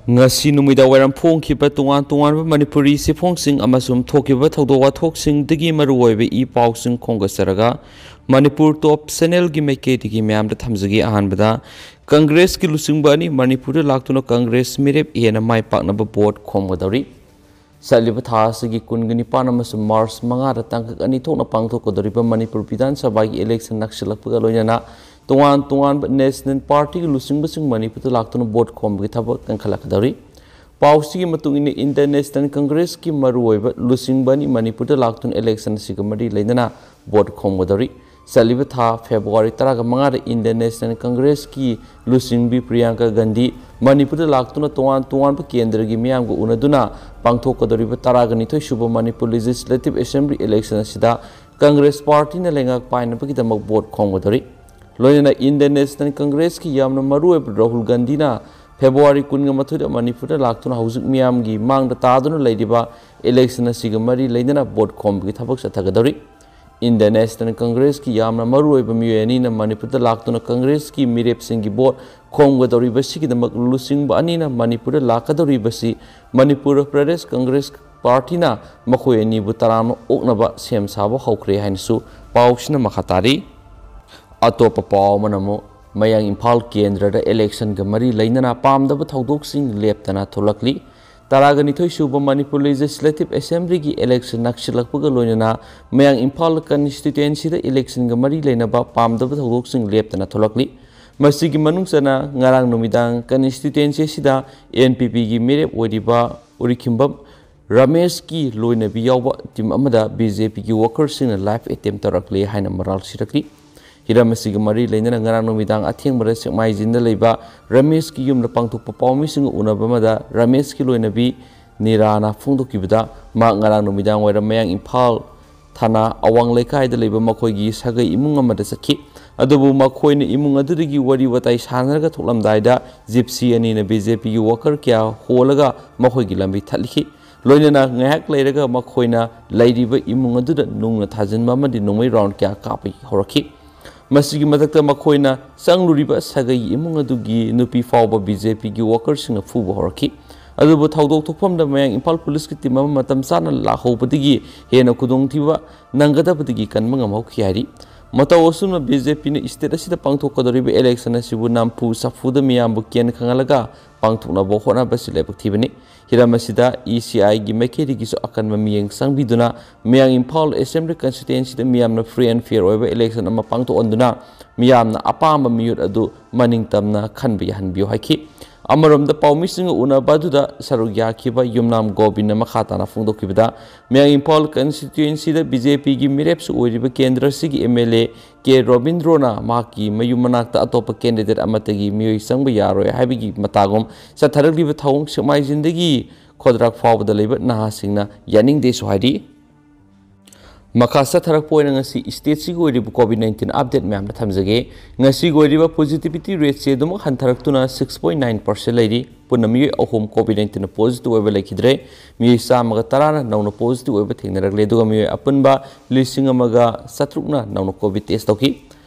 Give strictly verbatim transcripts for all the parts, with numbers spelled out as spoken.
ꯉꯁꯤ ꯅꯨꯃꯤꯗꯥꯡ ꯋꯥꯏꯔꯝ ꯐꯣꯡꯈꯤꯕ ꯇꯣꯉꯥꯟ ꯇꯣꯉꯥꯟꯕ ꯃꯅꯤꯄꯨꯔꯤ ꯆꯦꯐꯣꯡꯁꯤꯡ ꯑꯃꯁꯨꯡ ꯊꯣꯛꯈꯤꯕ ꯊꯧꯗꯣꯛ ꯋꯥꯊꯣꯛꯁꯤꯡꯗꯒꯤ ꯃꯔꯨꯑꯣꯏꯕ ꯏ ꯄꯥꯎꯁꯤꯡ ꯈꯣꯝꯒꯠꯆꯔꯒ, ꯃꯅꯤꯄꯨꯔ ꯇꯣꯞ ꯆꯦꯅꯦꯜꯒꯤ ꯃꯥꯏꯀꯩꯗꯒꯤ ꯃꯌꯥꯝꯗ ꯊꯝꯖꯒꯦ꯫ ꯑꯍꯥꯟꯕꯗ, ꯀꯪꯒ꯭ꯔꯦꯁꯀꯤ ꯂꯨꯆꯤꯡꯕ ꯑꯅꯤ ꯃꯅꯤꯄꯨꯔꯗ ꯂꯥꯛꯇꯨꯅ ꯀꯪꯒ꯭ꯔꯦꯁ ꯃꯤꯔꯦꯞ ꯍꯦꯟꯅ ꯃꯥꯏ ꯄꯥꯛꯅꯕ ꯚꯣꯠ ꯈꯣꯝꯒꯗꯧꯔꯤ꯫ ꯆꯠꯂꯤꯕ ꯊꯥ ꯑꯁꯤꯒꯤ ꯀꯨꯟꯒ ꯅꯤꯄꯥꯟ ꯑꯃꯁꯨꯡ ꯃꯥꯔꯆ ꯃꯉꯥꯗ ꯇꯥꯡꯀꯛ ꯑꯅꯤ ꯊꯣꯛꯅ ꯄꯥꯡꯊꯣꯛꯀꯗꯧꯔꯤꯕ ꯃꯅꯤꯄꯨꯔ ꯕꯤꯙꯥꯟ ꯁꯚꯥꯒꯤ ꯏꯂꯦꯛꯁꯟ ꯅꯛꯁꯤꯜꯂꯛꯄꯒ ꯂꯣꯏꯅꯅ, ꯇꯣꯉꯥꯟ ꯇꯣꯉꯥꯟꯕ ꯅꯦꯁꯅꯦꯜ ꯄꯥꯔꯇꯤꯒꯤ ꯂꯨꯆꯤꯡꯕꯁꯤꯡ ꯃꯅꯤꯄꯨꯔꯗ ꯂꯥꯛꯇꯨꯅ ꯚꯣꯠ ꯈꯣꯝꯕꯒꯤ ꯊꯕꯛ ꯀꯟꯈꯠꯂꯛꯀꯗꯧꯔꯤ꯫ ꯄꯥꯎꯁꯤꯒꯤ ꯃꯇꯨꯡ ꯏꯟꯅ, ꯏꯟꯗꯤꯌꯟ ꯅꯦꯁꯅꯦꯜ ꯀꯪꯒ꯭ꯔꯦꯁꯀꯤ ꯃꯔꯨꯑꯣꯏꯕ ꯂꯨꯆꯤꯡꯕ ꯑꯅꯤ ꯃꯅꯤꯄꯨꯔꯗ ꯂꯥꯛꯇꯨꯅ ꯏꯂꯦꯛꯁꯟ ꯑꯁꯤꯒ ꯃꯔꯤ ꯂꯩꯅꯅ ꯚꯣꯠ ꯈꯣꯝꯒꯗꯧꯔꯤ꯫ ꯆꯠꯂꯤꯕ ꯊꯥ ꯐꯦꯕ꯭ꯔꯨꯋꯥꯔꯤ ꯇꯔꯥꯒ ꯃꯉꯥꯗ ꯏꯟꯗꯤꯌꯟ ꯅꯦꯁꯅꯦꯜ ꯀꯪꯒ꯭ꯔꯦꯁꯀꯤ ꯂꯨꯆꯤꯡꯕꯤ ꯄ꯭ꯔꯤꯌꯥꯡꯀꯥ ꯒꯥꯟꯙꯤ ꯃꯅꯤꯄꯨꯔꯗ ꯂꯥꯛꯇꯨꯅ ꯇꯣꯉꯥꯟ ꯇꯣꯉꯥꯟꯕ ꯀꯦꯟꯗ꯭ꯔꯒꯤ ꯃꯤꯌꯥꯝꯒ ꯎꯅꯗꯨꯅ ꯄꯥꯡꯊꯣꯛꯀꯗꯧꯔꯤꯕ ꯇꯔꯥꯒ ꯅꯤꯊꯣꯏ ꯁꯨꯕ ꯃꯅꯤꯄꯨꯔ ꯂꯦꯖꯤꯁꯂꯦꯇꯤꯚ ꯑꯦꯁꯦꯝꯕ꯭ꯂꯤ ꯏꯂꯦꯛꯁꯟ ꯑꯁꯤꯗ ꯀꯪꯒ꯭ꯔꯦꯁ ꯄꯥꯔꯇꯤꯅ ꯂꯩꯉꯥꯛ ꯄꯥꯏꯅꯕꯒꯤꯗꯃꯛ ꯚꯣꯠ ꯈꯣꯝꯒꯗꯧꯔꯤ꯫ ꯂꯣꯏꯅꯅ ꯏꯟꯗꯤꯌꯟ ꯅꯦꯁꯅꯦꯜ ꯀꯪꯒ꯭ꯔꯦꯁꯀꯤ ꯌꯥꯝꯅ ꯃꯔꯨꯑꯣꯏꯕ ꯔꯥꯍꯨꯜ ꯒꯥꯟꯙꯤꯅ ꯐꯦꯕ꯭ꯔꯨꯋꯥꯔꯤ ꯀꯨꯟꯒ ꯃꯥꯊꯣꯏꯗ ꯃꯅꯤꯄꯨꯔꯗ ꯂꯥꯛꯇꯨꯅ ꯍꯧꯖꯤꯛ ꯃꯤꯌꯥꯝꯒꯤ ꯃꯥꯡꯗ ꯇꯥꯗꯨꯅ ꯂꯩꯔꯤꯕ ꯏꯂꯦꯛꯁꯟ ꯑꯁꯤꯒ ꯃꯔꯤ ꯂꯩꯅꯅ ꯚꯣꯠ ꯈꯣꯝꯕꯒꯤ ꯊꯕꯛ ꯆꯠꯊꯒꯗꯧꯔꯤ꯫ ꯏꯟꯗꯤꯌꯟ ꯅꯦꯁꯅꯦꯜ ꯀꯪꯒ꯭ꯔꯦꯁꯀꯤ ꯌꯥꯝꯅ ꯃꯔꯨꯑꯣꯏꯕ ꯃꯤꯑꯣꯏ ꯑꯅꯤꯅ ꯃꯅꯤꯄꯨꯔꯗ ꯂꯥꯛꯇꯨꯅ ꯀꯪꯒ꯭ꯔꯦꯁꯀꯤ ꯃꯤꯔꯦꯞꯁꯤꯡꯒꯤ ꯚꯣꯠ ꯈꯣꯝꯒꯗꯧꯔꯤꯕꯁꯤꯒꯤꯗꯃꯛ ꯂꯨꯆꯤꯡꯕ ꯑꯅꯤꯅ ꯃꯅꯤꯄꯨꯔꯗ ꯂꯥꯛꯀꯗꯧꯔꯤꯕꯁꯤ ꯃꯅꯤꯄꯨꯔ ꯄ꯭ꯔꯗꯦꯁ ꯀꯪꯒ꯭ꯔꯦꯁ ꯄꯥꯔꯇꯤꯅ ꯃꯈꯣꯏ ꯑꯅꯤꯕꯨ ꯇꯔꯥꯝꯅ ꯑꯣꯛꯅꯕ ꯁꯦꯝ ꯁꯥꯕ ꯍꯧꯈ꯭ꯔꯦ ꯍꯥꯏꯅꯁꯨ ꯄꯥꯎꯁꯤꯅ ꯃꯈꯥ ꯇꯥꯔꯤ꯫ ꯑꯇꯣꯞꯄ ꯄꯥꯎ ꯑꯃꯅ ꯑꯃꯨꯛ ꯃꯌꯥꯡ ꯏꯝꯐꯥꯜ ꯀꯦꯟꯗ꯭ꯔꯗ ꯏꯂꯦꯛꯁꯟꯒ ꯃꯔꯤ ꯂꯩꯅꯅ ꯄꯥꯝꯗꯕ ꯊꯧꯗꯣꯛꯁꯤꯡ ꯂꯦꯞꯇꯅ ꯊꯣꯛꯂꯛꯂꯤ꯫ ꯇꯔꯥꯒ ꯅꯤꯊꯣꯏ ꯁꯨꯕ ꯃꯅꯤꯄꯨꯔ ꯂꯦꯖꯤꯁꯂꯦꯇꯤꯚ ꯑꯦꯁꯦꯝꯕ꯭ꯂꯤꯒꯤ ꯏꯂꯦꯛꯁꯟ ꯅꯛꯁꯤꯜꯂꯛꯄꯒ ꯂꯣꯏꯅꯅ ꯃꯌꯥꯡ ꯏꯝꯐꯥꯜ ꯀꯟꯁꯇꯤꯇ꯭ꯋꯦꯟꯁꯤꯗ ꯏꯂꯦꯛꯁꯟꯒ ꯃꯔꯤ ꯂꯩꯅꯕ ꯄꯥꯝꯗꯕ ꯊꯧꯗꯣꯛꯁꯤꯡ ꯂꯦꯞꯇꯅ ꯊꯣꯛꯂꯛꯂꯤ꯫ ꯃꯁꯤꯒꯤ ꯃꯅꯨꯡ ꯆꯟꯅ ꯉꯔꯥꯡ ꯅꯨꯃꯤꯗꯥꯡ ꯀꯟꯁꯇꯤꯇ꯭ꯋꯦꯟꯁꯤ ꯑꯁꯤꯗ ꯑꯦꯟ ꯄꯤ ꯄꯤꯒꯤ ꯃꯤꯔꯦꯞ ꯑꯣꯏꯔꯤꯕ ꯎꯔꯤꯈꯤꯝꯕꯝ ꯔꯥꯃꯦꯁꯀꯤ ꯂꯣꯏꯅꯕꯤ ꯌꯥꯎꯕ ꯇꯤꯝ ꯑꯃꯗ ꯕꯤ ꯖꯦ ꯄꯤꯒꯤ ꯋꯥꯀꯔꯁꯤꯡꯅ ꯂꯥꯏꯐ ꯑꯦꯇꯦꯝ ꯇꯧꯔꯛꯂꯦ ꯍꯥꯏꯅ ꯃꯔꯥꯜ ꯁꯤꯔꯛꯂꯤ꯫ ꯍꯤꯔꯝ ꯑꯁꯤꯒ ꯃꯔꯤ ꯂꯩꯅꯅ ꯉꯔꯥꯡ ꯅꯨꯃꯤꯗꯥꯡ ꯑꯊꯦꯡꯕꯗ ꯁꯦꯛꯃꯥꯏ ꯖꯤꯟꯗ ꯂꯩꯕ ꯔꯥꯃꯦꯁꯀꯤ ꯌꯨꯝꯗ ꯄꯥꯡꯊꯣꯛꯄ ꯄꯥꯎꯃꯤꯁꯤꯡꯒ ꯎꯅꯕ ꯑꯃꯗ ꯔꯥꯃꯦꯁꯀꯤ ꯂꯣꯏꯅꯕꯤ ꯅꯤꯔꯥꯅ ꯐꯣꯡꯗꯣꯛꯈꯤꯕꯗ, ꯃꯍꯥꯛ ꯉꯔꯥꯡ ꯅꯨꯃꯤꯗꯥꯡ ꯋꯥꯏꯔꯝ ꯃꯌꯥꯡ ꯏꯝꯐꯥꯜ ꯊꯥꯅꯥ ꯑꯋꯥꯡ ꯂꯩꯀꯥꯏꯗ ꯂꯩꯕ ꯃꯈꯣꯏꯒꯤ ꯁꯥꯒꯩ ꯏꯃꯨꯡ ꯑꯃꯗ ꯆꯠꯈꯤ꯫ ꯑꯗꯨꯕꯨ ꯃꯈꯣꯏꯅ ꯏꯃꯨꯡ ꯑꯗꯨꯗꯒꯤ ꯋꯥꯔꯤ ꯋꯥꯇꯥꯏ ꯁꯥꯟꯅꯔꯒ ꯊꯣꯛꯂꯝꯗꯥꯏꯗ ꯖꯤꯞꯁꯤ ꯑꯅꯤꯅ ꯕꯤ ꯖꯦ ꯄꯤꯒꯤ ꯋꯥꯀꯔ ꯀꯌꯥ ꯍꯣꯜꯂꯒ ꯃꯈꯣꯏꯒꯤ ꯂꯝꯕꯤ ꯊꯠꯈꯤ꯫ ꯂꯣꯏꯅꯅ ꯉꯥꯏꯍꯥꯛ ꯂꯩꯔꯒ ꯃꯈꯣꯏꯅ ꯂꯩꯔꯤꯕ ꯏꯃꯨꯡ ꯑꯗꯨꯗ ꯅꯨꯡꯅ ꯊꯥꯖꯤꯟꯕ ꯑꯃꯗꯤ ꯅꯣꯡꯃꯩ ꯔꯥꯎꯟ ꯀꯌꯥ ꯀꯥꯞꯄ ꯍꯧꯔꯛꯈꯤ꯫ ꯃꯁꯤꯒꯤ ꯃꯊꯛꯇ ꯃꯈꯣꯏꯅ ꯆꯪꯂꯨꯔꯤꯕ ꯁꯥꯒꯩ ꯏꯃꯨꯡ ꯑꯗꯨꯒꯤ ꯅꯨꯄꯤ ꯐꯥꯎꯕ ꯕꯤ ꯖꯦ ꯄꯤꯒꯤ ꯋꯥꯀꯔꯁꯤꯡꯅ ꯐꯨꯕ ꯍꯧꯔꯛꯈꯤ꯫ ꯑꯗꯨꯕꯨ ꯊꯧꯗꯣꯛ ꯊꯣꯛꯐꯝꯗ ꯃꯌꯥꯡ ꯏꯝꯐꯥꯜ ꯄꯨꯂꯤꯁꯀꯤ ꯇꯤꯝ ꯑꯃ ꯃꯇꯝ ꯆꯥꯅ ꯂꯥꯛꯍꯧꯕꯗꯒꯤ ꯍꯦꯟꯅ ꯈꯨꯗꯣꯡꯊꯤꯕ ꯅꯪꯒꯗꯕꯗꯒꯤ ꯀꯟꯕ ꯉꯝꯍꯧꯈꯤ ꯍꯥꯏꯔꯤ꯫ ꯃꯇꯧ ꯑꯁꯨꯝꯅ ꯕꯤ ꯖꯦ ꯄꯤꯅ ꯏꯁꯇꯦꯠ ꯑꯁꯤꯗ ꯄꯥꯡꯊꯣꯛꯀꯗꯧꯔꯤꯕ ꯏꯂꯦꯛꯁꯟ ꯑꯁꯤꯕꯨ ꯅꯝꯐꯨ ꯁꯥꯐꯨꯗ ꯃꯤꯌꯥꯝꯕꯨ ꯀꯦꯟ ꯈꯪꯍꯜꯂꯒ ꯄꯥꯡꯊꯣꯛꯅꯕ ꯍꯣꯠꯅꯕꯁꯤ ꯂꯥꯏꯕꯛ ꯊꯤꯕꯅꯤ꯫ ꯍꯤꯔꯝ ꯑꯁꯤꯗ ꯏ ꯁꯤ ꯑꯥꯏꯒꯤ ꯃꯥꯏꯀꯩꯗꯒꯤꯁꯨ ꯑꯀꯟꯕ ꯃꯤꯠꯌꯦꯡ ꯆꯪꯕꯤꯗꯨꯅ ꯃꯌꯥꯡ ꯏꯝꯐꯥꯜ ꯑꯦꯁꯦꯝꯕ꯭ꯂꯤ ꯀꯟꯁꯇꯤꯇ꯭ꯋꯦꯟꯁꯤꯗ ꯃꯤꯌꯥꯝꯅ ꯐ꯭ꯔꯤ ꯑꯦꯟ ꯐꯤꯌꯔ ꯑꯣꯏꯕ ꯏꯂꯦꯛꯁꯟ ꯑꯃ ꯄꯥꯡꯊꯣꯛꯍꯟꯗꯨꯅ ꯃꯤꯌꯥꯝꯅ ꯑꯄꯥꯝꯕ ꯃꯤꯍꯨꯠ ꯑꯗꯨ ꯃꯅꯤꯡ ꯇꯝꯅ ꯈꯟꯕ ꯌꯥꯍꯟꯕꯤꯌꯨ ꯍꯥꯏꯈꯤ꯫ ꯑꯃꯔꯣꯝꯗ ꯄꯥꯎꯃꯤꯁꯤꯡꯒ ꯎꯅꯕ ꯑꯗꯨꯗ ꯁꯔꯨꯛ ꯌꯥꯈꯤꯕ ꯌꯨꯝꯅꯥꯝ ꯒꯣꯕꯤꯟꯅ ꯃꯈꯥ ꯇꯥꯅ ꯐꯣꯡꯗꯣꯛꯈꯤꯕꯗ, ꯃꯌꯥꯡ ꯏꯝꯐꯥꯜ ꯀꯟꯁꯇꯤꯇ꯭ꯋꯦꯟꯁꯤꯗ ꯕꯤ ꯖꯦ ꯄꯤꯒꯤ ꯃꯤꯔꯦꯞꯁꯨ ꯑꯣꯏꯔꯤꯕ ꯀꯦꯟꯗ꯭ꯔ ꯑꯁꯤꯒꯤ ꯑꯦꯝ ꯑꯦꯜ ꯑꯦ ꯀꯦ ꯔꯣꯕꯤꯟꯗ꯭ꯔꯣꯅ ꯃꯍꯥꯛꯀꯤ ꯃꯌꯨꯝ ꯃꯅꯥꯛꯇ ꯑꯇꯣꯞꯄ ꯀꯦꯟꯗꯤꯗꯦꯠ ꯑꯃꯠꯇꯒꯤ ꯃꯤꯑꯣꯏ ꯆꯪꯕ ꯌꯥꯔꯣꯏ ꯍꯥꯏꯕꯒꯤ ꯃꯇꯥꯒꯨꯝ ꯆꯠꯊꯔꯛꯂꯤꯕ ꯊꯧꯑꯣꯡ ꯁꯦꯛꯃꯥꯏꯖꯤꯟꯗꯒꯤ ꯈꯣꯗ꯭ꯔꯥꯛ ꯐꯥꯎꯕꯗ ꯂꯩꯕ ꯅꯍꯥꯁꯤꯡꯅ ꯌꯥꯅꯤꯡꯗꯦꯁꯨ ꯍꯥꯏꯔꯤ꯫ ꯃꯈꯥ ꯆꯠꯊꯔꯛꯄ ꯑꯣꯏꯅ ꯉꯁꯤ ꯏꯁꯇꯦꯠꯁꯤꯒꯤ ꯑꯣꯏꯔꯤꯕ ꯀꯣꯚꯤꯗ ꯅꯥꯏꯟꯇꯤꯟ ꯑꯞꯗꯦꯠ ꯃꯌꯥꯝꯗ ꯊꯝꯖꯒꯦ꯫ ꯉꯁꯤꯒꯤ ꯑꯣꯏꯔꯤꯕ ꯄꯣꯖꯤꯇꯤꯚꯤꯇꯤ ꯔꯦꯠꯁꯦ ꯑꯗꯨꯃꯛ ꯍꯟꯊꯔꯛꯇꯨꯅ ꯁꯤꯛꯁ ꯄꯣꯏꯟ ꯅꯥꯏꯟ ꯄꯥꯔꯁꯦꯟ ꯂꯩꯔꯤ꯫ ꯄꯨꯟꯅ ꯃꯤꯑꯣꯏ ꯑꯍꯨꯝ ꯀꯣꯚꯤꯗ ꯅꯥꯏꯟꯇꯤꯟꯅ ꯄꯣꯖꯤꯇꯤꯚ ꯑꯣꯏꯕ ꯂꯩꯈꯤꯗ꯭ꯔꯦ꯫ ꯃꯤꯑꯣꯏ ꯆꯥꯝꯃꯒ ꯇꯔꯥꯅ ꯅꯧꯅ ꯄꯣꯖꯤꯇꯤꯚ ꯑꯣꯏꯕ ꯊꯦꯡꯅꯔꯛꯂꯦ, ꯑꯗꯨꯒ ꯃꯤꯑꯣꯏ ꯑꯄꯨꯟꯕ ꯂꯤꯁꯤꯡ ꯑꯃꯒ ꯆꯥꯇ꯭ꯔꯨꯛꯅ ꯅꯧꯅ ꯀꯣꯚꯤꯗ ꯇꯦꯁ ꯇꯧꯈꯤ꯫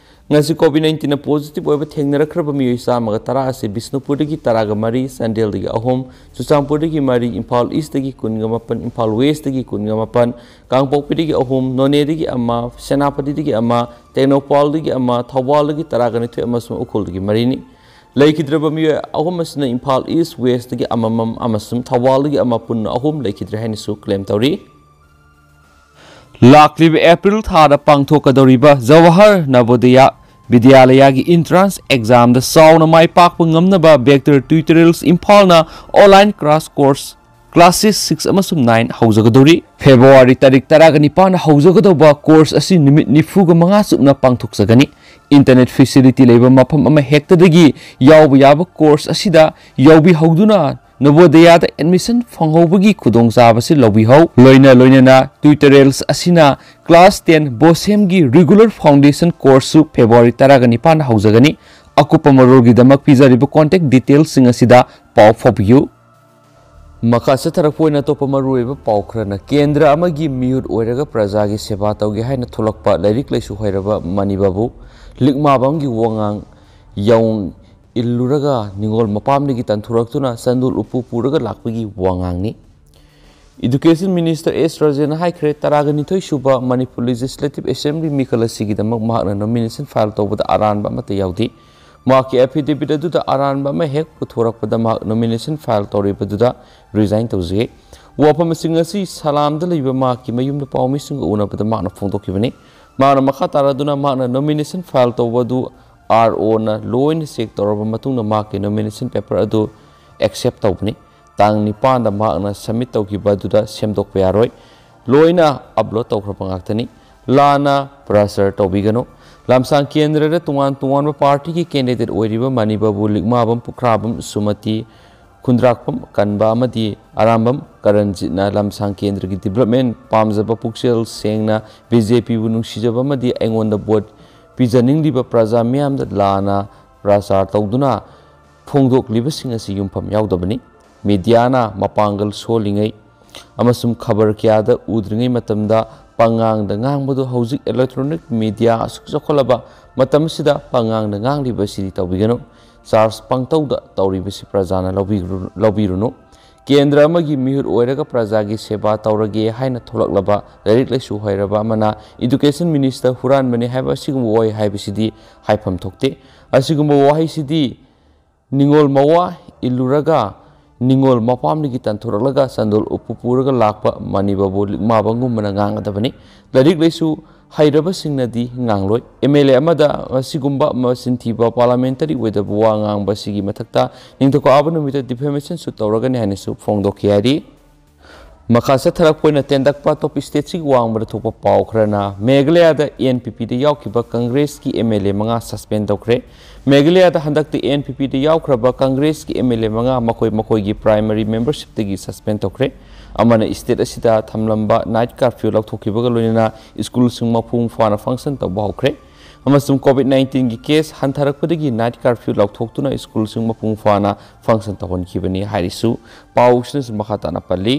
ꯉꯁꯤ ꯀꯣꯚꯤꯗ ꯅꯥꯏꯟꯇꯤꯟꯅ ꯄꯣꯖꯤꯇꯤꯚ ꯑꯣꯏꯕ ꯊꯦꯡꯅꯔꯛꯈ꯭ꯔꯕ ꯃꯤꯑꯣꯏ ꯆꯥꯝꯃꯒ ꯇꯔꯥ ꯑꯁꯤ ꯕꯤꯁꯅꯨꯄꯨꯔꯗꯒꯤ ꯇꯔꯥꯒ ꯃꯔꯤ, ꯆꯥꯟꯗꯦꯜꯗꯒꯤ ꯑꯍꯨꯝ, ꯆꯨꯔꯆꯥꯟꯄꯨꯔꯗꯒꯤ ꯃꯔꯤ, ꯏꯝꯐꯥꯜ ꯏꯁꯇꯒꯤ ꯀꯨꯟꯒ ꯃꯥꯄꯟ, ꯏꯝꯐꯥꯜ ꯋꯦꯁꯇꯒꯤ ꯀꯨꯟꯒ ꯃꯥꯄꯟ, ꯀꯥꯡꯄꯣꯛꯄꯤꯗꯒꯤ ꯑꯍꯨꯝ, ꯅꯣꯅꯦꯗꯒꯤ ꯑꯃ, ꯁꯦꯅꯥꯄꯇꯤꯗꯒꯤ ꯑꯃ, ꯇꯦꯡꯅꯧꯄꯜꯗꯒꯤ ꯑꯃ, ꯊꯧꯕꯥꯜꯗꯒꯤ ꯇꯔꯥꯒ ꯅꯤꯊꯣꯏ ꯑꯃꯁꯨꯡ ꯎꯈ꯭ꯔꯨꯜꯗꯒꯤ ꯃꯔꯤꯅꯤ꯫ ꯂꯩꯈꯤꯗ꯭ꯔꯕ ꯃꯤꯑꯣꯏ ꯑꯍꯨꯝ ꯑꯁꯤꯅ ꯏꯝꯐꯥꯜ ꯏꯁ ꯋꯦꯁꯇꯒꯤ ꯑꯃꯃꯝ ꯑꯃꯁꯨꯡ ꯊꯧꯕꯥꯜꯗꯒꯤ ꯑꯃ, ꯄꯨꯟꯅ ꯑꯍꯨꯝ ꯂꯩꯈꯤꯗ꯭ꯔꯦ ꯍꯥꯏꯅꯁꯨ ꯀ꯭ꯂꯦꯝ ꯇꯧꯔꯤ꯫ ꯂꯥꯛꯂꯤꯕ ꯑꯦꯄ꯭ꯔꯤꯜ ꯊꯥꯗ ꯄꯥꯡꯊꯣꯛꯀꯗꯧꯔꯤꯕ ꯖꯋꯥꯍꯔ ꯅꯕꯣꯗꯌꯥ ꯕꯤꯗ꯭ꯌꯥꯂꯌꯥꯒꯤ ꯏꯟꯇ꯭ꯔꯥꯟꯁ ꯑꯦꯛꯖꯥꯝꯗ ꯆꯥꯎꯅ ꯃꯥꯏ ꯄꯥꯛꯄ ꯉꯝꯅꯕ ꯕꯦꯛꯇꯔ ꯇ꯭ꯌꯨꯇꯣꯔꯤꯌꯦꯜꯁ ꯏꯝꯐꯥꯜꯅ online class course classes six ꯑꯃꯁꯨꯡ ꯅꯥꯏꯟ ꯍꯧꯖꯒꯗꯧꯔꯤ꯫ ꯐꯦꯕ꯭ꯔꯨꯋꯥꯔꯤ ꯇꯥꯔꯤꯛ ꯇꯔꯥꯒ ꯅꯤꯄꯥꯟꯗ ꯍꯧꯖꯒꯗꯧꯕ ꯀꯣꯔꯁ ꯑꯁꯤ ꯅꯨꯃꯤꯠ ꯅꯤꯐꯨꯒ ꯃꯉꯥ ꯆꯨꯞꯅ ꯄꯥꯡꯊꯣꯛꯆꯒꯅꯤ꯫ ꯏꯟꯇꯔꯅꯦꯠ ꯐꯦꯁꯤꯂꯤꯇꯤ ꯂꯩꯕ ꯃꯐꯝ ꯑꯃ ꯍꯦꯛꯇꯗꯒꯤ ꯌꯥꯎꯕ ꯌꯥꯕ ꯀꯣꯔꯁ ꯑꯁꯤꯗ ꯌꯥꯎꯕꯤꯍꯧꯗꯨꯅ ꯅꯕꯣꯗꯌꯥꯗ ꯑꯦꯗꯃꯤꯁꯟ ꯐꯪꯍꯧꯕꯒꯤ ꯈꯨꯗꯣꯡꯆꯥꯕꯁꯤ ꯂꯧꯕꯤꯍꯧ꯫ ꯂꯣꯏꯅ ꯂꯣꯏꯅꯅ ꯇ꯭ꯌꯨꯇꯣꯔꯤꯌꯦꯜꯁ ꯑꯁꯤꯅ ꯀ꯭ꯂꯥꯁ ꯇꯦꯟ ꯕꯣꯁꯦꯝꯒꯤ ꯔꯤꯒꯨꯂꯔ ꯐꯥꯎꯟꯗꯦꯁꯟ ꯀꯣꯔꯁꯁꯨ ꯐꯦꯕ꯭ꯔꯨꯋꯥꯔꯤ ꯇꯔꯥꯒ ꯅꯤꯄꯥꯟꯗ ꯍꯧꯖꯒꯅꯤ꯫ ꯑꯀꯨꯞꯄ ꯃꯔꯣꯜꯒꯤꯗꯃꯛ ꯄꯤꯖꯔꯤꯕ ꯀꯣꯟꯇꯦꯛ ꯗꯤꯇꯦꯜꯁꯁꯤꯡ ꯑꯁꯤꯗ ꯄꯥꯎ ꯐꯥꯎꯕꯤꯌꯨ꯫ ꯃꯈꯥ ꯆꯠꯊꯔꯛꯄ ꯑꯣꯏꯅ ꯑꯇꯣꯞꯄ ꯃꯔꯨꯑꯣꯏꯕ ꯄꯥꯎ ꯈꯔꯅ, ꯀꯦꯟꯗ꯭ꯔ ꯑꯃꯒꯤ ꯃꯤꯍꯨꯠ ꯑꯣꯏꯔꯒ ꯄ꯭ꯔꯖꯥꯒꯤ ꯁꯦꯕꯥ ꯇꯧꯒꯦ ꯍꯥꯏꯅ ꯊꯣꯛꯂꯛꯄ ꯂꯥꯏꯔꯤꯛ ꯂꯥꯏꯁꯨ ꯍꯩꯔꯕ ꯃꯅꯤ ꯕꯥꯕꯨ꯫ ꯂꯤꯛꯃꯥꯕꯝꯒꯤ ꯋꯥꯉꯥꯡ ꯌꯥꯎ ꯏꯜꯂꯨꯔꯒ ꯅꯤꯉꯣꯜ ꯃꯄꯥꯝꯗꯒꯤ ꯇꯥꯟꯊꯣꯔꯛꯇꯨꯅ ꯆꯟꯗꯣꯜ ꯎꯄꯨ ꯄꯨꯔꯒ ꯂꯥꯛꯄꯒꯤ ꯋꯥꯉꯥꯡꯅꯤ꯫ Education Minister ꯑꯦꯁ ꯔꯥꯖꯦꯟꯅ ꯍꯥꯏꯈ꯭ꯔꯦ, ꯇꯔꯥꯒ ꯅꯤꯊꯣꯏ ꯁꯨꯕ ꯃꯅꯤꯄꯨꯔ Legislative Assembly ꯃꯤꯈꯜ ꯑꯁꯤꯒꯤꯗꯃꯛ ꯃꯍꯥꯛꯅ nomination file ꯇꯧꯕꯗ ꯑꯔꯥꯟꯕ ꯑꯃꯠꯇ ꯌꯥꯎꯗꯦ꯫ ꯃꯍꯥꯛꯀꯤ affidavit ꯑꯗꯨꯗ ꯑꯔꯥꯟꯕ ꯑꯃ ꯍꯦꯛ ꯄꯨꯊꯣꯔꯛꯄꯗ ꯃꯍꯥꯛ nomination file ꯇꯧꯔꯤꯕꯗꯨꯗ resign ꯇꯧꯖꯒꯦ꯫ ꯋꯥꯐꯝꯁꯤꯡ ꯑꯁꯤ ꯁꯂꯥꯝꯗ ꯂꯩꯕ ꯃꯍꯥꯛꯀꯤ ꯃꯌꯨꯝꯗ ꯄꯥꯎꯃꯤꯁꯤꯡꯒ ꯎꯅꯕꯗ ꯃꯍꯥꯛꯅ ꯐꯣꯡꯗꯣꯛꯈꯤꯕꯅꯤ꯫ ꯃꯍꯥꯛꯅ ꯃꯈꯥ ꯇꯥꯔꯗꯨꯅ ꯃꯍꯥꯛꯅ nomination file ꯇꯧꯕ ꯑꯗꯨ ꯑꯥꯔ ꯑꯣꯅ ꯂꯣꯏꯅ check ꯇꯧꯔꯕ ꯃꯇꯨꯡꯗ ꯃꯍꯥꯛꯀꯤ nomination paper ꯑꯗꯨ accept ꯇꯧꯕꯅꯤ꯫ ꯇꯥꯡ ꯅꯤꯄꯥꯟꯗ ꯃꯍꯥꯛꯅ submit ꯇꯧꯈꯤꯕ ꯑꯗꯨꯗ ꯁꯦꯝꯗꯣꯛꯄ ꯌꯥꯔꯣꯏ꯫ ꯂꯣꯏꯅ upload ꯇꯧꯈ꯭ꯔꯕ ꯉꯥꯛꯇꯅꯤ꯫ ꯂꯥꯟꯅ ꯄ꯭ꯔꯆꯥꯔ ꯇꯧꯕꯤꯒꯅꯨ꯫ ꯂꯝꯁꯥꯡ ꯀꯦꯟꯗ꯭ꯔꯗ ꯇꯣꯉꯥꯟ ꯇꯣꯉꯥꯟꯕ party ꯒꯤ candidate ꯑꯣꯏꯔꯤꯕ ꯃꯅꯤꯕꯥꯕꯨ, ꯂꯤꯛꯃꯥꯕꯝ, ꯄꯨꯈ꯭ꯔꯥꯕꯝ, ꯁꯨꯃꯇꯤ, ꯈꯨꯟꯗ꯭ꯔꯥꯛꯄꯝ ꯀꯟꯕ ꯑꯃꯗꯤ ꯑꯔꯥꯝꯕꯝ ꯀꯔꯟꯖꯤꯠꯅ ꯂꯝꯁꯥꯡ ꯀꯦꯟꯗ꯭ꯔꯒꯤ development ꯄꯥꯝꯖꯕ, ꯄꯨꯛꯆꯦꯜ ꯁꯦꯡꯅ ꯕꯤ ꯖꯦ ꯄꯤꯕꯨ ꯅꯨꯡꯁꯤꯖꯕ ꯑꯃꯗꯤ ꯑꯩꯉꯣꯟꯗ vote ꯄꯤꯖꯅꯤꯡꯂꯤꯕ ꯄ꯭ꯔꯖꯥ ꯃꯤꯌꯥꯝꯗ ꯂꯥꯟꯅ ꯄ꯭ꯔꯆꯥꯔ ꯇꯧꯗꯨꯅ ꯐꯣꯡꯗꯣꯛꯂꯤꯕꯁꯤꯡ ꯑꯁꯤ ꯌꯨꯝꯐꯝ ꯌꯥꯎꯗꯕꯅꯤ꯫ Media ꯅ ꯃꯄꯥꯡꯒꯜ ꯁꯣꯜꯂꯤꯉꯩ ꯑꯃꯁꯨꯡ ꯈꯕꯔ ꯀꯌꯥꯗ ꯎꯗ꯭ꯔꯤꯉꯩ ꯃꯇꯝꯗ ꯄꯉꯥꯡꯗ ꯉꯥꯡꯕꯗꯨ ꯍꯧꯖꯤꯛ electronic media ꯑꯁꯨꯛ ꯆꯥꯎꯈꯠꯂꯕ ꯃꯇꯝ ꯑꯁꯤꯗ ꯄꯉꯥꯡꯗ ꯉꯥꯡꯂꯤꯕ ꯑꯁꯤꯗꯤ ꯇꯧꯕꯤꯒꯅꯨ꯫ Charge ꯄꯪꯇꯧꯗ ꯇꯧꯔꯤꯕꯁꯤ ꯄ꯭ꯔꯖꯥꯅ ꯂꯧꯕꯤꯔꯨ-, ꯂꯧꯕꯤꯔꯨꯅꯨ꯫ ꯀꯦꯟꯗ꯭ꯔ ꯑꯃꯒꯤ ꯃꯤꯍꯨꯠ ꯑꯣꯏꯔꯒ ꯄ꯭ꯔꯖꯥꯒꯤ ꯁꯦꯕꯥ ꯇꯧꯔꯒꯦ ꯍꯥꯏꯅ ꯊꯣꯛꯂꯛꯂꯕ ꯂꯥꯏꯔꯤꯛ ꯂꯥꯏꯁꯨ ꯍꯩꯔꯕ ꯑꯃꯅ Education Minister ꯍꯨꯔꯥꯟꯕꯅꯤ ꯍꯥꯏꯕ ꯑꯁꯤꯒꯨꯝꯕ ꯋꯥꯍꯩ ꯍꯥꯏꯕꯁꯤꯗꯤ ꯍꯥꯏꯐꯝ ꯊꯣꯛꯇꯦ꯫ ꯑꯁꯤꯒꯨꯝꯕ ꯋꯥꯍꯩꯁꯤꯗꯤ ꯅꯤꯉꯣꯜ ꯃꯋꯥ ꯏꯜꯂꯨꯔꯒ ꯅꯤꯉꯣꯜ ꯃꯄꯥꯝꯗꯒꯤ ꯇꯥꯟꯊꯣꯔꯛꯂꯒ ꯆꯟꯗꯣꯜ ꯎꯄꯨ ꯄꯨꯔꯒ ꯂꯥꯛꯄ ꯃꯅꯤꯕꯥꯕꯨ, ꯂꯤꯛꯃꯥꯕꯝꯒꯨꯝꯕꯅ ꯉꯥꯡꯒꯗꯕꯅꯤ꯫ ꯂꯥꯏꯔꯤꯛ ꯂꯥꯏꯁꯨ ꯍꯩꯔꯕꯁꯤꯡꯅꯗꯤ ꯉꯥꯡꯂꯣꯏ꯫ ꯑꯦꯝ ꯑꯦꯜ ꯑꯦ ꯑꯃꯗ ꯑꯁꯤꯒꯨꯝꯕ ꯃꯆꯤꯟ ꯊꯤꯕ, parliamentary ꯑꯣꯏꯗꯕ ꯋꯥ ꯉꯥꯡꯕ ꯑꯁꯤꯒꯤ ꯃꯊꯛꯇ ꯅꯤꯡꯊꯧꯀꯥꯕ ꯅꯨꯃꯤꯠꯇ defamation suit ꯇꯧꯔꯒꯅꯤ ꯍꯥꯏꯅꯁꯨ ꯐꯣꯡꯗꯣꯛꯈꯤ ꯍꯥꯏꯔꯤ꯫ ꯃꯈꯥ ꯆꯠꯊꯔꯛꯄ ꯑꯣꯏꯅ ꯇꯦꯟꯗꯛꯄ top state ꯁꯤꯒꯤ ꯋꯥꯡꯃꯗ ꯊꯣꯛꯄ ꯄꯥꯎ ꯈꯔꯅ, ꯃꯦꯘꯥꯂꯌꯥꯗ ꯑꯦꯟ ꯄꯤ ꯄꯤꯗ ꯌꯥꯎꯈꯤꯕ ꯀꯪꯒ꯭ꯔꯦꯁꯀꯤ ꯑꯦꯝ ꯑꯦꯜ ꯑꯦ ꯃꯉꯥ suspend ꯇꯧꯈ꯭ꯔꯦ꯫ ꯃꯦꯘꯥꯂꯌꯥꯗ ꯍꯟꯗꯛꯇ ꯑꯦꯟ ꯄꯤ ꯄꯤꯗ ꯌꯥꯎꯈ꯭ꯔꯕ ꯀꯪꯒ꯭ꯔꯦꯁꯀꯤ ꯑꯦꯝ ꯑꯦꯜ ꯑꯦ ꯃꯉꯥ ꯃꯈꯣꯏ ꯃꯈꯣꯏꯒꯤ primary membership ꯇꯒꯤ suspend ꯇꯧꯈ꯭ꯔꯦ꯫ ꯑꯃꯅ state ꯑꯁꯤꯗ ꯊꯝꯂꯝꯕ night curfew ꯂꯧꯊꯣꯛꯈꯤꯕꯒ ꯂꯣꯏꯅꯅ ꯁ꯭ꯀꯨꯜꯁꯤꯡ ꯃꯄꯨꯡ ꯐꯥꯅ function ꯇꯧꯕ ꯍꯧꯈ꯭ꯔꯦ꯫ ꯑꯃꯁꯨꯡ COVID nineteen ꯒꯤ case ꯍꯟꯊꯔꯛꯄꯗꯒꯤ night curfew ꯂꯧꯊꯣꯛꯇꯨꯅ ꯁ꯭ꯀꯨꯜꯁꯤꯡ ꯃꯄꯨꯡ ꯐꯥꯅ function ꯇꯧꯍꯟꯈꯤꯕꯅꯤ ꯍꯥꯏꯔꯤꯁꯨ ꯄꯥꯎꯁꯤꯅꯁꯨ ꯃꯈꯥ ꯇꯥꯅ ꯄꯜꯂꯤ꯫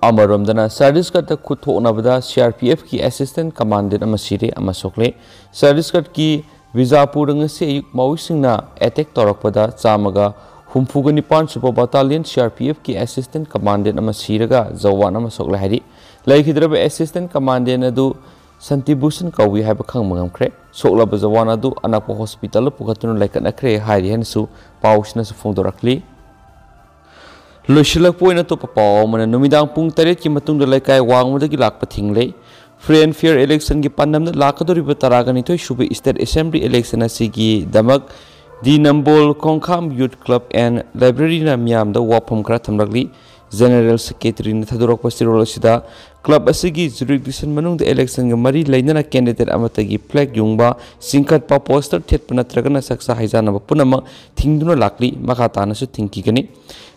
ꯑꯃꯔꯣꯝꯗꯅ, ꯆꯇꯤꯁꯒꯔꯗ ꯈꯨꯠ ꯊꯣꯛꯅꯕꯗ ꯁꯤ ꯑꯥꯔ ꯄꯤ ꯑꯦꯐꯀꯤ ꯑꯦꯁꯤꯁꯇꯦꯟ ꯀꯃꯥꯟꯗꯦꯟ ꯑꯃ ꯁꯤꯔꯦ, ꯑꯃ ꯁꯣꯛꯂꯦ꯫ ꯆꯇꯤꯁꯒꯔꯒꯤ ꯕꯤꯖꯥꯄꯨꯔꯗ ꯉꯁꯤ ꯑꯌꯨꯛ ꯃꯥꯑꯣꯏꯁꯤꯡꯅ ꯑꯦꯇꯦꯛ ꯇꯧꯔꯛꯄꯗ ꯆꯥꯝꯃꯒ ꯍꯨꯝꯐꯨꯒ ꯅꯤꯄꯥꯟ ꯁꯨꯕ ꯕꯇꯥꯂꯤꯌꯟ ꯁꯤ ꯑꯥꯔ ꯄꯤ ꯑꯦꯐꯀꯤ ꯑꯦꯁꯤꯁꯇꯦꯟ ꯀꯃꯥꯟꯗꯦꯟ ꯑꯃ ꯁꯤꯔꯒ ꯖꯋꯥꯟ ꯑꯃ ꯁꯣꯛꯂꯦ ꯍꯥꯏꯔꯤ꯫ ꯂꯩꯈꯤꯗ꯭ꯔꯕ ꯑꯦꯁꯤꯁꯇꯦꯟ ꯀꯃꯥꯟꯗꯦꯟ ꯑꯗꯨ ꯁꯟꯇꯤꯚꯨꯁꯟ ꯀꯧꯏ ꯍꯥꯏꯕ ꯈꯪꯕ ꯉꯝꯈ꯭ꯔꯦ꯫ ꯁꯣꯛꯂꯕ ꯖꯋꯥꯟ ꯑꯗꯨ ꯑꯅꯛꯄ ꯍꯣꯁꯄꯤꯇꯥꯜꯗ ꯄꯨꯈꯠꯇꯨꯅ ꯂꯩꯈꯠꯅꯈ꯭ꯔꯦ ꯍꯥꯏꯔꯤ ꯍꯥꯏꯅꯁꯨ ꯄꯥꯎꯁꯤꯅꯁꯨ ꯐꯣꯡꯗꯣꯔꯛꯂꯤ꯫ ꯂꯣꯏꯁꯤꯜꯂꯛꯄ ꯑꯣꯏꯅ ꯑꯇꯣꯞꯄ ꯄꯥꯎ ꯑꯃꯅ, ꯅꯨꯃꯤꯗꯥꯡ ꯄꯨꯡ ꯇꯔꯦꯠꯀꯤ ꯃꯇꯨꯡꯗ ꯂꯩꯀꯥꯏ ꯋꯥꯡꯃꯗꯒꯤ ꯂꯥꯛꯄ ꯊꯤꯡꯂꯦ꯫ Free and fair election ꯒꯤ ꯄꯥꯟꯗꯝꯗ ꯂꯥꯛꯀꯗꯧꯔꯤꯕ ꯇꯔꯥꯒ ꯅꯤꯊꯣꯏ ꯁꯨꯕ state assembly election ꯑꯁꯤꯒꯤꯗꯃꯛ ꯗꯤ ꯅꯝꯕꯣꯜ ꯈꯣꯡꯈꯥꯝ Youth Club and Library ꯅ ꯃꯤꯌꯥꯝꯗ ꯋꯥꯐꯝ ꯈꯔ ꯊꯝꯂꯛꯂꯤ꯫ General Secretary ꯅ ꯊꯥꯗꯣꯔꯛꯄ ꯆꯦꯔꯣꯜ ꯑꯁꯤꯗ club ꯑꯁꯤꯒꯤ jurisdiction ꯃꯅꯨꯡꯗ election ꯒ ꯃꯔꯤ ꯂꯩꯅꯅ candidate ꯑꯃꯠꯇꯒꯤ flag ꯌꯨꯡꯕ, ꯆꯤꯡꯈꯠꯄ, poster ꯊꯦꯠꯄ ꯅꯠꯇ꯭ꯔꯒꯅ ꯆꯥꯛꯆꯥ ꯍꯩꯖꯥꯟꯅꯕ ꯄꯨꯝꯅꯃꯛ ꯊꯤꯡꯗꯨꯅ ꯂꯥꯛꯂꯤ꯫ ꯃꯈꯥ ꯇꯥꯅꯁꯨ ꯊꯤꯡꯈꯤꯒꯅꯤ꯫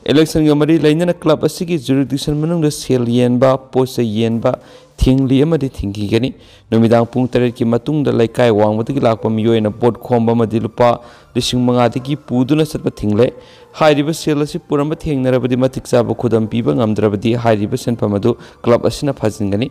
Election ꯒ ꯃꯔꯤ ꯂꯩꯅꯅ club ꯑꯁꯤꯒꯤ jurisdiction ꯃꯅꯨꯡꯗ ꯁꯦꯜ ꯌꯦꯟꯕ, ꯄꯣꯠ ꯆꯩ ꯌꯦꯟꯕ ꯊꯤꯡꯂꯤ ꯑꯃꯗꯤ ꯊꯤꯡꯈꯤꯒꯅꯤ꯫ ꯅꯨꯃꯤꯗꯥꯡ ꯄꯨꯡ ꯇꯔꯦꯠꯀꯤ ꯃꯇꯨꯡꯗ ꯂꯩꯀꯥꯏ ꯋꯥꯡꯃꯗꯒꯤ ꯂꯥꯛꯄ ꯃꯤꯑꯣꯏ ꯑꯃꯅ vote ꯈꯣꯝꯕ ꯑꯃꯗꯤ ꯂꯨꯄꯥ ꯂꯤꯁꯤꯡ ꯃꯉꯥꯗꯒꯤ ꯄꯨꯗꯨꯅ ꯆꯠꯄ ꯊꯤꯡꯂꯦ꯫ ꯍꯥꯏꯔꯤꯕ ꯁꯦꯜ ꯑꯁꯤ ꯄꯨꯔꯝꯕ ꯊꯦꯡꯅꯔꯕꯗꯤ ꯃꯇꯤꯛ ꯆꯥꯕ ꯈꯨꯗꯝ ꯄꯤꯕ ꯉꯝꯗ꯭ꯔꯕꯗꯤ ꯍꯥꯏꯔꯤꯕ ꯁꯦꯟꯐꯝ ꯑꯗꯨ club ꯑꯁꯤꯅ ꯐꯥꯖꯤꯟꯒꯅꯤ꯫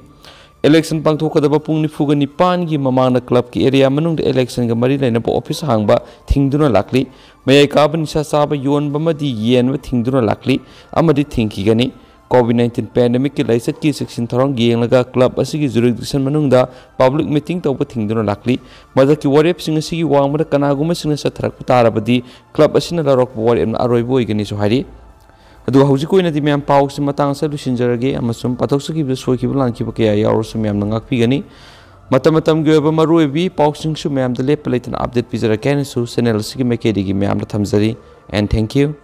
Election ꯄꯥꯡꯊꯣꯛꯀꯗꯕ ꯄꯨꯡ ꯅꯤꯐꯨꯒ ꯅꯤꯄꯥꯟꯒꯤ ꯃꯃꯥꯡꯗ club ꯀꯤ area ꯃꯅꯨꯡꯗ election ꯒ ꯃꯔꯤ ꯂꯩꯅꯕ office ꯍꯥꯡꯕ ꯊꯤꯡꯗꯨꯅ ꯂꯥꯛꯂꯤ꯫ ꯃꯌꯥꯏ ꯀꯥꯕ ꯅꯤꯁꯥ ꯆꯥꯕ, ꯌꯣꯟꯕ ꯑꯃꯗꯤ ꯌꯦꯟꯕ ꯊꯤꯡꯗꯨꯅ ꯂꯥꯛꯂꯤ ꯑꯃꯗꯤ ꯊꯤꯡꯈꯤꯒꯅꯤ꯫ COVID nineteen pandemic ꯀꯤ ꯂꯥꯏꯆꯠꯀꯤ ꯆꯦꯛꯁꯤꯟ ꯊꯧꯔꯥꯡ ꯌꯦꯡꯂꯒ club ꯑꯁꯤꯒꯤ jurisdiction ꯃꯅꯨꯡꯗ public meeting ꯇꯧꯕ ꯊꯤꯡꯗꯨꯅ ꯂꯥꯛꯂꯤ꯫ ꯃꯊꯛꯀꯤ ꯋꯥꯔꯦꯞꯁꯤꯡ ꯑꯁꯤꯒꯤ ꯋꯥꯡꯃꯗ ꯀꯅꯥꯒꯨꯝꯕꯁꯤꯡꯅ ꯆꯠꯊꯔꯛꯄ ꯇꯥꯔꯕꯗꯤ club ꯑꯁꯤꯅ ꯂꯧꯔꯛꯄ ꯋꯥꯔꯦꯞꯅ ꯑꯔꯣꯏꯕ ꯑꯣꯏꯒꯅꯤꯁꯨ ꯍꯥꯏꯔꯤ꯫ ꯑꯗꯨꯒ ꯍꯧꯖꯤꯛꯀꯤ ꯑꯣꯏꯅꯗꯤ ꯃꯌꯥꯝ ꯄꯥꯎꯁꯤ ꯃꯇꯥꯡ ꯑꯁꯤꯗ ꯂꯣꯏꯁꯤꯟꯖꯔꯒꯦ, ꯑꯃꯁꯨꯡ ꯄꯥꯊꯣꯛꯆꯈꯤꯕꯗ ꯁꯣꯏꯈꯤꯕ ꯂꯥꯟꯈꯤꯕ ꯀꯌꯥ ꯌꯥꯎꯔꯁꯨ ꯃꯌꯥꯝꯅ ꯉꯥꯛꯄꯤꯒꯅꯤ꯫ ꯃꯇꯝ ꯃꯇꯝꯒꯤ ꯑꯣꯏꯕ ꯃꯔꯨꯑꯣꯏꯕ ꯄꯥꯎꯁꯤꯡꯁꯨ ꯃꯌꯥꯝꯗ ꯂꯦꯞꯄ ꯂꯩꯇꯅ update ꯄꯤꯖꯔꯛꯀꯦ ꯍꯥꯏꯅꯁꯨ channel ꯑꯁꯤꯒꯤ ꯃꯥꯏꯀꯩꯗꯒꯤ ꯃꯌꯥꯝꯗ ꯊꯝꯖꯔꯤ꯫ And thank you.